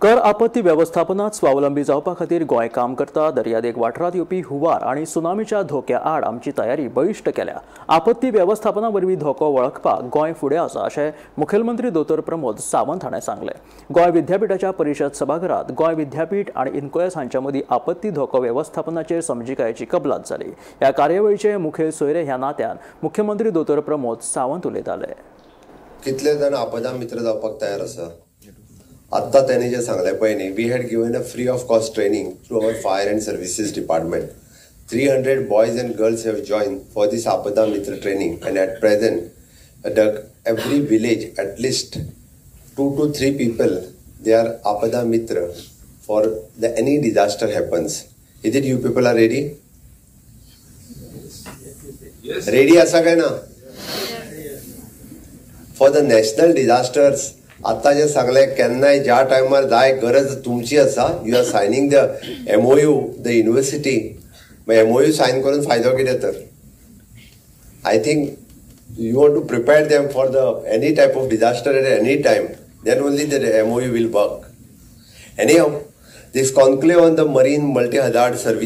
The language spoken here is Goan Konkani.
कर आपत्ती वेवस्थापनात स्वावलंबी जावपा खातीर गोंय काम करता. दर्यादेग वाठारांत येवपी हुंवार आनी सुनामीच्या धोक्या आड आमची तयारी बळिश्ट केल्या. आपत्ती वेवस्थापना वरवीं धोको वळखपाक गोंय फुडें आसा अशें मुखेलमंत्री दोतोर प्रमोद सावंत हाणें सांगलें. गोंय विद्यापीठाच्या परिशद सभाघरांत गोंय विद्यापीठ आनी इन्कोयस हांच्या मदीं आपत्ती धोको वेवस्थापनाचेर समजिकायेची कबलात जाली. ह्या कार्यावळीचे मुखेल सोयरे ह्या नात्यान मुख्यमंत्री दोतोर प्रमोद सावंत उलयताले. कितले जाण आपदा मित्र जावपाक तयार आसा? आत्ता त्यांनी जे सांगले पळय न्ही, we had given a free of cost training through our fire and services department. 300 boys and girls have join for this Aapda Mitra training and at present the every village at least 2 to 3 people they are Aapda Mitra for the any disaster happens. Is it you people are ready? Ready आसा काय ना? फॉर the national disasters आतां जे सांगलें, केन्नाय ज्या टायमार जाय गरज तुमची आसा, you are signing the MOU the university. मागीर एमओयू सायन करून फायदो कितें तर? I think you want to prepare them for the any type of disaster at any time, then only the MOU will work. Anyhow, this conclave on the marine multi hazard service